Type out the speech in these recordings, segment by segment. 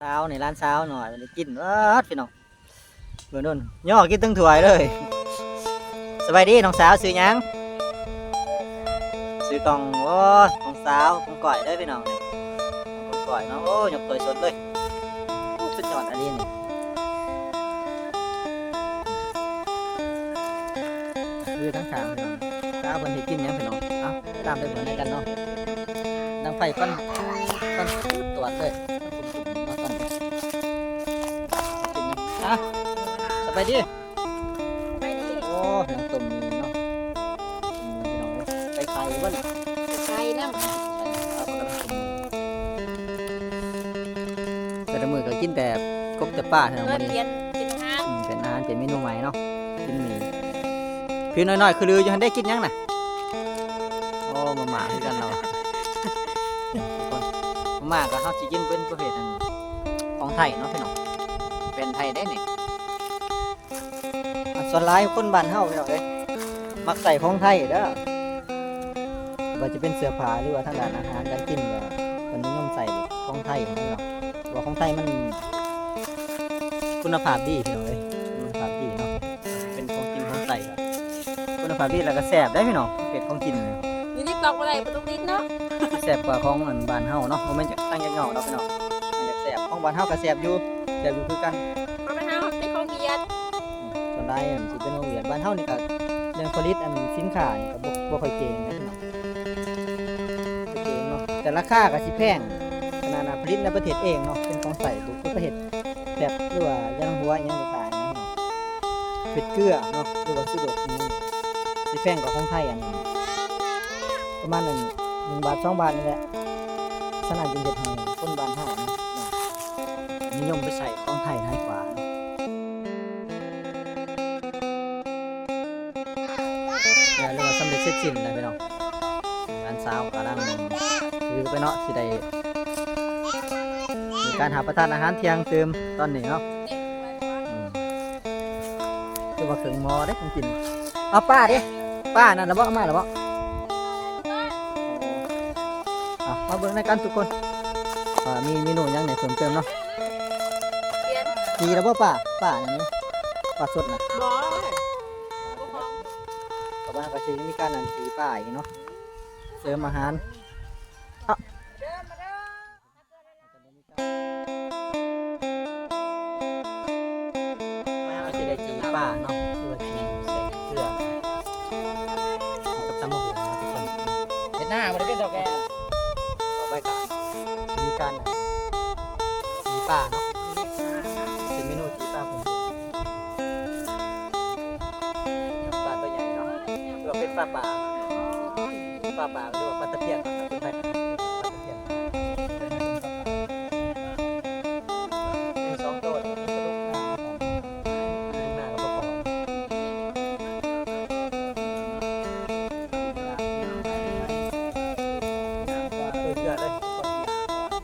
ສາວນີ້ ຫຼານສາວນ້ອຍ ໄດ້ກິນເບິດພີ່ນ້ອງ. ເບິ່ງໂດນ ຍໍກິນເຖິງຖ້ວຍເລີຍ. ສະບາຍດີນ້ອງສາວ ຊື່ຫຍັງ? ຊື່ກອງ. ໂອ້ ນ້ອງສາວ ກອງກ້ອຍເດີພີ່ນ້ອງ ກອງກ້ອຍເນາະ. ໂອ້ ຍົກຖ້ວຍສົດເລີຍ. ໂອ້ ສຸດຍອດອີ່ຫຼີນີ້. ຢູ່ທາງຂ້າງພີ່ນ້ອງ ຕາເພິ່ນເຮັດກິນຫຍັງພີ່ນ້ອງ. ເອົ້າ ຕາມໄປເບິ່ງນຳກັນເນາະ. ດັງໄຟຄວັນ ຄວັນຕວດເລີຍ. ມາກ່ອນ ກິນຫຍັງ? ອ່ະ ສະບາຍດີ. ໂອ້ ຫຍັງຕົ້ມໝີ່ເນາະ. ຕົ້ມໝີ່ພີ່ນ້ອງເອີຍ. ໄປຂາຍຢູ່ບໍ່ນີ້? ໄປຂາຍນຳ. ແຕ່ລະມື້ກໍກິນແຕ່ກົບແຕ່ປາເທົ່ານັ້ນ. ເອີ ມື້ນີ້ປ່ຽນເປັນອາຫານ ອືມ ເປັນອາຫານ ເປັນເມນູໃໝ່ເນາະ. ກິນໝີ່ ພີ່ນ້ອຍໆ ຄືລືຢູ່ຫັ້ນເດ້. ກິນຫຍັງນະ? ໂອ້ ມາມ່າຄືກັນເນາະ. ມາມ່າກໍເຮົາຊິກິນເປັນປະເພດອັນຂອງໄທເນາະພີ່ນ້ອງ. ແບຣນໄທເດ້ນີ້. ອ່າ ສ່ວນຫຼາຍຄົນບ້ານເຮົາພີ່ນ້ອງເອີຍ ມັກໃຊ້ຂອງໄທເດີ. ບໍ່ວ່າຈະເປັນເສື້ອຜ້າ ຫຼືວ່າທາງດ້ານອາຫານການກິນ ກໍເພິ່ນນິຍົມໃຊ້ຂອງໄທຫັ້ນເນາະ. ເພາະວ່າຂອງໄທມັນຄຸນນະພາບດີພີ່ນ້ອງເອີຍ ຄຸນນະພາບດີເນາະ. ເປັນຂອງກິນຂອງໃຊ້ກໍຄຸນນະພາບດີ ແລ້ວກໍແຊບເດ້ພີ່ນ້ອງ. ເຮັດຂອງກິນນີ້ ຢູ່ TikTok ບໍ່ໄດ້ ບໍ່ຕ້ອງຕິດເນາະ. ແຊບກວ່າຂອງອັນບ້ານເຮົາເນາະ. ບໍ່ແມ່ນຈາກທາງຈາກເນາະພີ່ນ້ອງ ຢາກແຊບ. ຂອງບ້ານເຮົາກໍແຊບຢູ່ ແຊບຢູ່ຄືກັນ. ຂອງບ້ານເຮົາເປັນຂອງຫວຽດ. ອືມ ສ່ວນຫຼາຍອັນຊິເປັນຂອງຫວຽດ. ບ້ານເຮົານີ້ກໍເລື່ອງຜະລິດອັນສິນຄ້ານີ້ກໍບໍ່ ບໍ່ຄ່ອຍເກັ່ງນະພີ່ນ້ອງ ບໍ່ເກັ່ງເນາະ. ແຕ່ລາຄາກໍຊິແພງ ຂະໜາດວ່າຜະລິດໃນປະເທດເອງເນາະ ເປັນຂອງໃຊ້ ບໍ່ຄືປະເທດແບບ ຫຼືວ່າຢາງຫົວອີ່ຫຍັງຕ່າງໆເນາະ ເຮັດເກືອເນາະ ຫຼືວ່າຊູລົດອີ່ຫຍັງ ຊິແພງກວ່າຂອງໄທອັນ ປະມານອັນ ໜຶ່ງບາດ ສອງບາດນີ້ແຫຼະ. ສະນັ້ນຈຶ່ງເຮັດໃຫ້ຄົນບ້ານເຮົາເນາະ ນິຍົມໄປໃຊ້ຂອງໄທຫຼາຍກວ່າເນາະ. ແລ້ວ ເລື່ອງວ່າສຳເລັດເສັດສິ້ນແລ້ວພີ່ນ້ອງ. ຫຼານສາວກຳລັງຖືໄປເນາະ ຊິໄດ້ມີການຮັບປະທານອາຫານທ່ຽງຕື່ມຕອນນີ້ເນາະ. ອືມ ຄືວ່າເຄິ່ງໝໍ້ເດ້ຂອງກິນ. ເອົາ ປ້າເດ້ ປ້ານັ້ນລະບໍ? ມາລະບໍ? ເອົາ ມາເບິ່ງນຳກັນທຸກຄົນ ວ່າມີເມນູຫຍັງແດ່ເພີ່ມເຕີມເນາະ. ຈີລະບໍປ້າ? ປ້າຫຍັງນີ້? ປາສົດນະ? ບໍ່ ປາຫອມ. ຕໍ່ໄປເຮົາກໍຊິມີການອັນ ຈີປາອີກເນາະ ເສີມອາຫານ. ເອົາ ເຮົາຊິໄດ້ຈີປາເນາະ ຫຼືວ່າຈີໃສ່ເກືອ ກັບຕຳບັກຫຸ່ງເນາະທຸກຄົນ. ເຮັດນາບໍ່ໄດ້ເປັນເຖົ້າແກ່. ຕໍ່ໄປກໍມີການຈີປາເນາະ ເປັນເມນູຈີປາເພິ່ນ ປາຕົວໃຫຍ່ເນາະ ຫຼືວ່າເປັນປາປາກ ປາປາກ ຫຼືວ່າປາຕະພຽນເນາະ ຄົນໄທເອີ້ນປາຕະພຽນ. ມີສອງໂຕ ມີປາດຸກນາ ປາດຸກນາກັບປາກອງ ເອີ ເກືອເລີຍ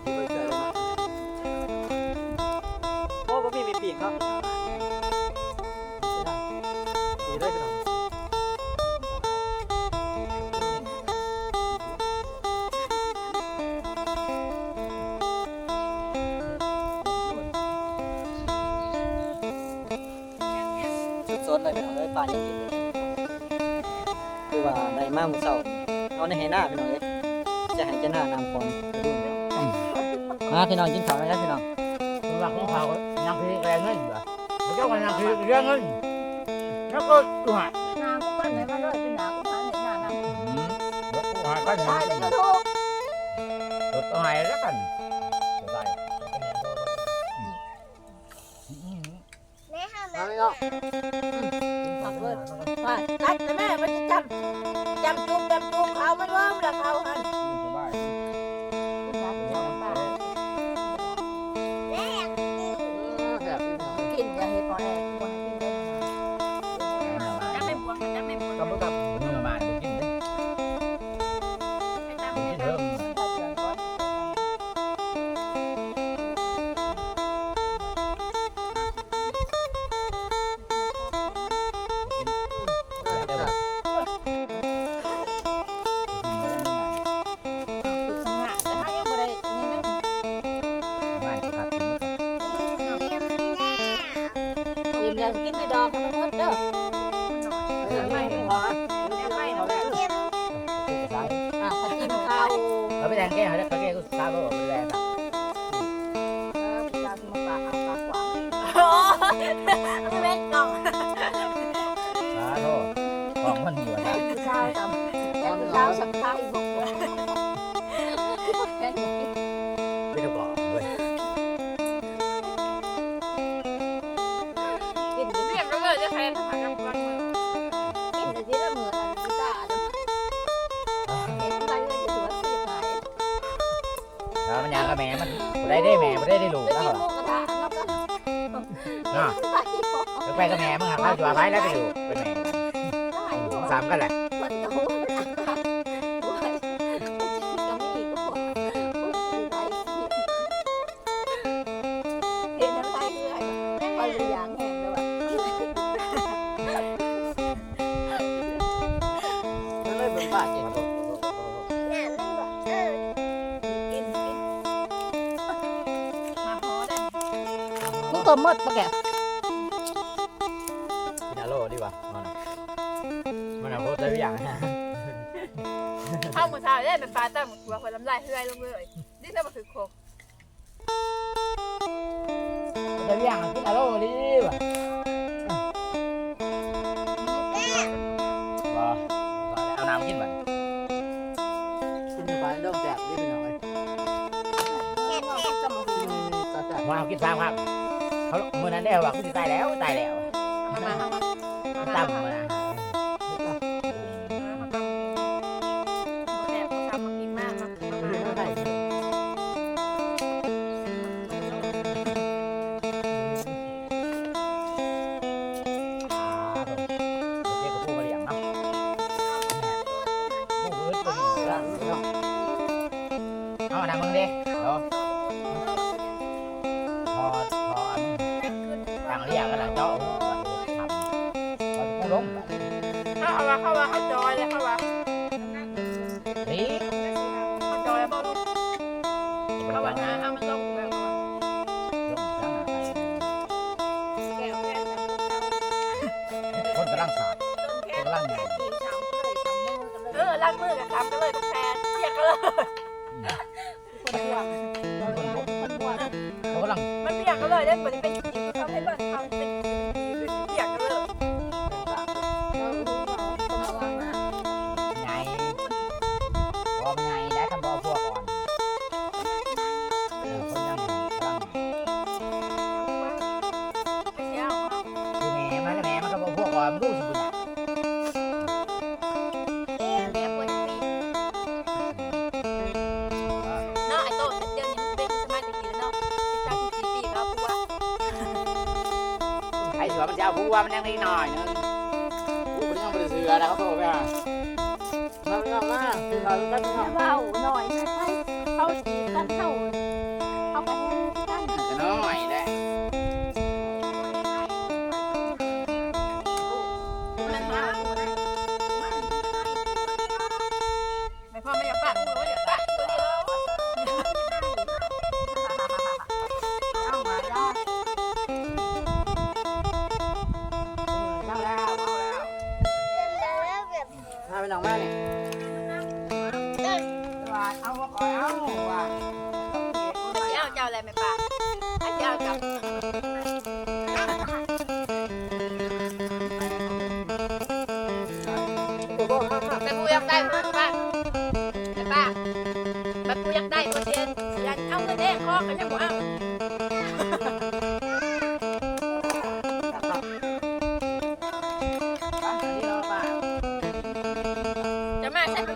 ເກືອເລີຍເນາະ. ໂອ້ ບໍ່ມີໝີ່ປີ້ງເນາະ. ສົດໆ ເລີຍພີ່ນ້ອງເອີຍ ປາຍັງກິນຢູ່. ຄືວ່າໄດ້ມາມື້ເຊົ້າ ເອົາໃນໄຮ່ນາພີ່ນ້ອງເອີຍ ຈະໄຮ່ຈະນານ້ຳຂອງ. ມາພີ່ນ້ອງ ກິນເຂົ້ານຳກັນພີ່ນ້ອງ. ເພິ່ນວ່າກິນເຂົ້ານຳພີ່ແລເງິນ ເຈົ້າກໍນຳພີ່ແລເງິນ ແລ້ວກໍ ຫາ ນາງກໍເພິ່ນໃຫ້ມາເລີຍ ເປັນນາງກໍຫາເຮັດນານຳ. ອືມ ແລ້ວກໍຫາກັນ ໃຊ້ໃນຢູທູບ ກໍໃຫ້ແລ້ວກັນ ສະບາຍ. ແມ່ເຮົາ ມາເນາະ ຜັກເບີດ ໄປ ຕັດແລ້ວແມ່ ມັນຊິຈຳ ຈຳຈຸ່ມ ຈຳຈຸ່ມເຂົາ ມັນເວີ້ງແລ້ວເຂົາຫັ້ນ. ແມ່ຢາກກິນ ກິນ ຢ່າເຮັດບໍ່ແອ ບໍ່ໃຫ້ກິນເດີ. ຈັບແມ່ບວງ ຈັບແມ່ບວງ ກັບ ກັບ ເອີ ມາກິນເດ້. ໄປຕາມແມ່ ໄປເບິ່ງ ໄປເບິ່ງກ່ອນ. ແຊບບໍ່? ຢ່າກິນແຕ່ດອກໃຫ້ມັນໝົດເດີ. ເອີ ແມ່ນບໍ່? ແມ່ນບໍ່? ອ່າ ຂ້ອຍກິນເຂົ້າ ເອົາໄປແດງແກ້ວ ເອົາໄປແດງແກ້ວ ສາວໂລດ ໄປແດງ ເອີ ຜູ້ສາວຊິມາປາກເອົາປາກກວ້າງ ໂອ້ຍ ມັນແມ່ນກ້ອງ ສາໂທ ກ້ອງມັນຢູ່ວ່າຊັ້ນ ຜູ້ສາວສ່ຳ ແຕ່ຜູ້ສາວສ່ຳໄທບໍ່ ເປັນກະບອກເວີຍ. ກິນ ເຮັດໄປເລີຍ ຈະແພນຫາກັນກ່ອນມື້ ກິນແຕ່ທີລະມື້ ອັນນີ້ຕາ ເຮັດໄປເລີຍ ຈະຕົວະຊິຫາຍ ແລ້ວມັນຫຍັງກັບແມ່ມັນ ບໍ່ໄດ້ເດ້ແມ່ ບໍ່ໄດ້ເດ້ລູກ ໄປກິນໝູກະທະນຳກັນ ເນາະ ໄປກັບແມ່ມຶງຫາ ເຂົາຊິວ່າໃຜແລ້ວໄປຢູ່ ໄປແມ່ ສ່ຳກັນແຫຼະ ເພິ່ນກະຮູ້ ໂອ້ຍ ກະມີອີກ ໂອ້ຍ ເຮັດນຳໄປເລື້ອຍ ຂ້ອຍບໍ່ຢາກແຮງແລ້ວວ່າ ມັນເລີຍເບິ່ງປາກກິນ ກິນ ກິນ ມາພໍໄດ້ ມຶງກໍໝົດປະແກ ກິນອາໂລດີວ່າ ມັນ ມັນເອົາໂຄດໃສ່ຢ່າງ ເຮົາມື້ເຊົ້າເດ້ ແມ່ປາຕຳໝາກຖົ່ວ ຂ້ອຍນ້ຳລາຍເຮືອຍລົງເລີຍ ດິນແລ້ວບໍ່ຖືກຄົກ ຈະລ້ຽງກິນອາໂລດີວ່າ ບໍ່ ເອົານ້ຳກິນບັດ ກິນໄປເລີ່ມແຊບເດ້ພີ່ນ້ອງເອີຍ ແຊບໆ ຕຳບັກຫຸ່ງ ອືມ ແຊບໆ ວ່າເຮົາກິນສາມຄຳ ເຮົາ ມື້ນັ້ນເດ້ ເຮົາວ່າ ກູຊິຕາຍແລ້ວ ຕາຍແລ້ວ ມາ ມາ ມາ ຕຳມື້ນະ ເອົາອັນນັ້ນເບິ່ງເດ້ ເອົາ ພໍ ພໍອັນ ຕັ້ງເລຍກັນລະ ເຈາະຮູ ເອົາປູລົງ ເຮົາ ເຮົາວ່າ ເຮົາວ່າເຮົາຈອຍແລ້ວ ເຮົາວ່າ ນີ້ ເຮົາຈອຍແລ້ວບໍ່ລູກ ເຮົາວ່າ ເຮົາມັນລົງແລ້ວ ລົງຈັ່ງໃດ ແກ້ວແກ້ວ ຄົນກຳລັງສາດ ຄົນກຳລັງໃຫຍ່ ເອີ ລ້າງມືກັນ ຊຳກັນເລີຍ ແປດ ປຽກກັນເລີຍ ອືມ ຄົນລວມ ຄົນລວມ ເຂົາກຳລັງ ມັນປຽກກັນເລີຍເດ້ ບໍ່ໄດ້ເປັນຂີ ຄືເຂົາເຮັດບ້ານເຮົາເປັນຜີ ເປັນຜີ ເປັນປຽກກັນເລີຍ ໃຫຍ່ ບໍ່ໃຫຍ່ໄດ້ ຄັນບໍ່ເອົາຜົວກ່ອນ ເອີ ຄົນຍັງກຳລັງ ຄືແມ່ມັນ ແມ່ມັນກໍບໍ່ຜົວກ່ອນ ມັນຮູ້ຊິບຸນ ເອີ ແມ່ບໍ່ໄດ້ຕິ ເນາະ ໄອ້ໂຕ ດຽວນີ້ມັນເປັນສະໄໝແຕ່ກີ້ແລ້ວເນາະ ສິບສາມ ສິບສີ່ປີກໍເອົາຜົວ ໃຜຊິວ່າມັນຊິເອົາຜົວ ມັນຍັງເດັກນ້ອຍໜຶ່ງ ກູກໍຍັງບໍ່ໄດ້ເຊື່ອນະ ເຂົາໂທໄປຫາ ມາພີ່ນ້ອງມາ ກິນເຂົ້ານຳກັນພີ່ນ້ອງ ເວົ້າໜ້ອຍໃຫ້ໃຜ ເຂົາຈີບກັນ ເຮົາ ເຮົາກໍແຮງຄືກັນ ກໍນ້ອຍແຫຼະ ມັນມາ ແມ່ພໍ່ແມ່ຢາກປະ ໂອ້ຍ ຢາກປະ ເອົາມາລະ ເອົາແລ້ວ ເອົາແລ້ວ ພາພີ່ນ້ອງມານີ້ ວ່າເອົາບໍ່ຄ່ອຍເອົາວ່າ ຊິເອົາເຈົ້າແຫຼະແມ່ປ້າ ຊິເອົາເຈົ້າ ແມ່ປູຢາກໄດ້ ແມ່ປ້າ ແມ່ປ້າ ແມ່ປູຢາກໄດ້ ບໍ່ເຊັນ ຢ່າເອົາເງິນເດ້ ຂໍກໍຍັງບໍ່ເອົາ. ຈະມາໃສ່ ມ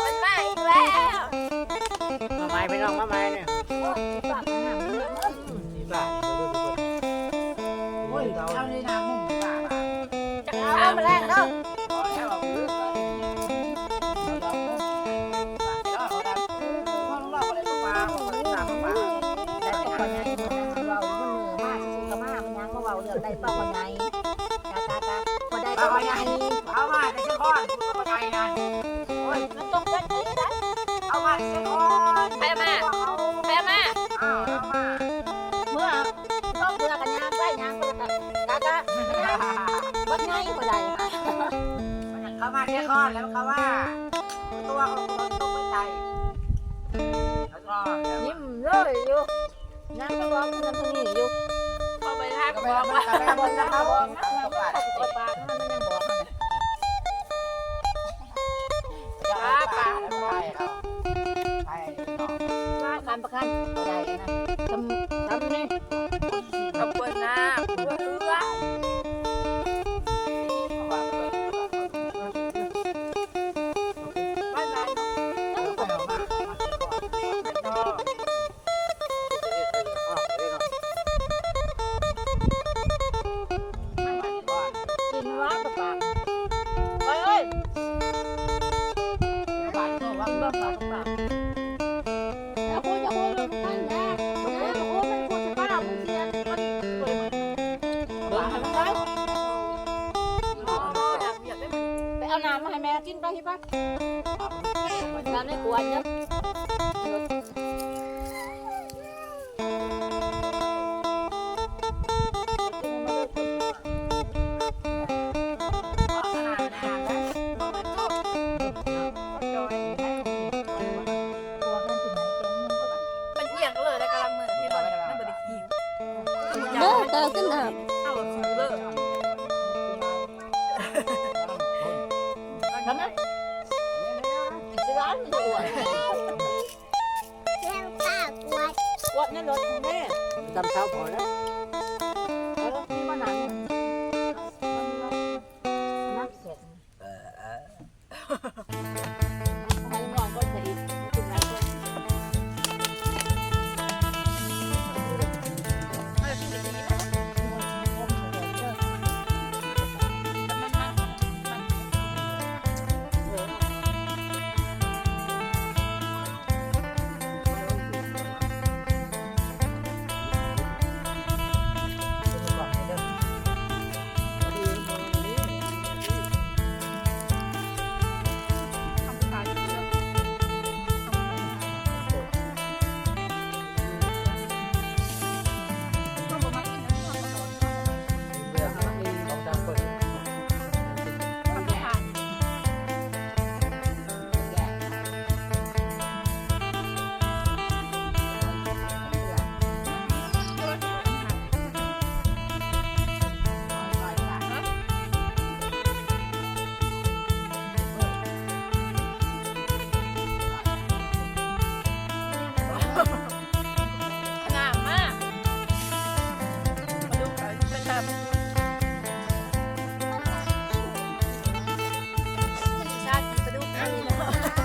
ັນມາອີກແລ້ວ ມາໃໝ່ ພີ່ນ້ອງ ມາໃໝ່ນີ້. ໂອ້ຍ ປາກງາມເລີຍ ສີຟ້ານີ້ເບິ່ງທຸກຄົນ ໂອ້ຍ ເອົາໃນໜ້າມຸມຟ້າ ເອົາມາແລງເດີ ພໍແລ້ວ ເອົາເລີຍ ເວົ້າເລື່ອງໄດ້ເປົ່າວ່າໄງ ກະ ກະ ກະ ບໍ່ໄດ້ເປົ່າວ່າໄງ ເອົາມາແຕ່ສະຄອນ ຜູ້ບໍ່ໄດ້ນັ້ນ ໂອ້ຍ ມັນຕ້ອງເປັນຈັ່ງຊີ້ໄດ໋ ເອົາມາແຕ່ສະຄອນ ໃຜເອົາມາ ໃຜເອົາມາ ອ້າວ ເອົາມາ ເມື່ອ ສອງເທື່ອກະຍ່າງໄປຍ່າງໄປ ກະ ກະ ກະ ບັກໃຫຍ່ບໍ່ໄດ້ ເຂົ້າມາແຕ່ຄອນແລ້ວເຂົ້າມາ ຕົວຂອງຕົວຕົກໄປໃຕ້ ຍິ້ມເລີຍຢູ່ ຍັງໄປບອກຄົນນັ້ນຄົນນີ້ຢູ່ ເຂົ້າໄປທາງບອກວ່າ ເກິນວ່າປະປາ ເອີຍ ເອີຍ ປະປາ ປະປາ ຢ່າໂຫດ ຢ່າໂຫດ ຢ່າໂຫດ ຢ່າໂຫດ ປະປາ ມັນເສຍ ມັນ ເບິ່ງໃຫ້ມັນໄດ້ ໄປເອົານ້ຳມາໃຫ້ແມ່ກິນໄປ ຫິ ໄປ ນ້ຳໃນຂວດເດີ. ມັນອຽງເລີຍ ແລ້ວກຳລັງເມີທີ່ມັນ ມັນບໍ່ໄດ້ຂີ່ ເດີ ແຕ່ຂຶ້ນໜ້າ ເອົາຄືເລີຍ ທຳໄມ ຊິວ່າມັນອວດ ແລ້ວປາກວດ ກວດໃນລົດແມ່ ຕຳເຊົ້າພໍແລ້ວ ເອີ ມີມານັ່ງ ນັ່ງແຂກ ເອີ ເອີ ໃຫ້ນ້ອງກ່ອນຊະອີກ ກິນຫຼາຍຄົນ ງາມມາກ ປາດຸກເອົາໄປຕຳ ຊາດກິນປາດຸກອັນນີ້ນະ.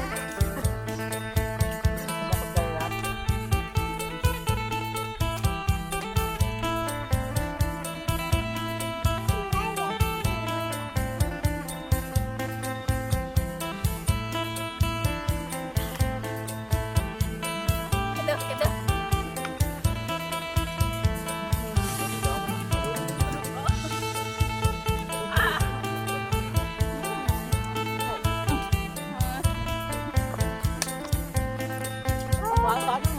ວາງຕອນ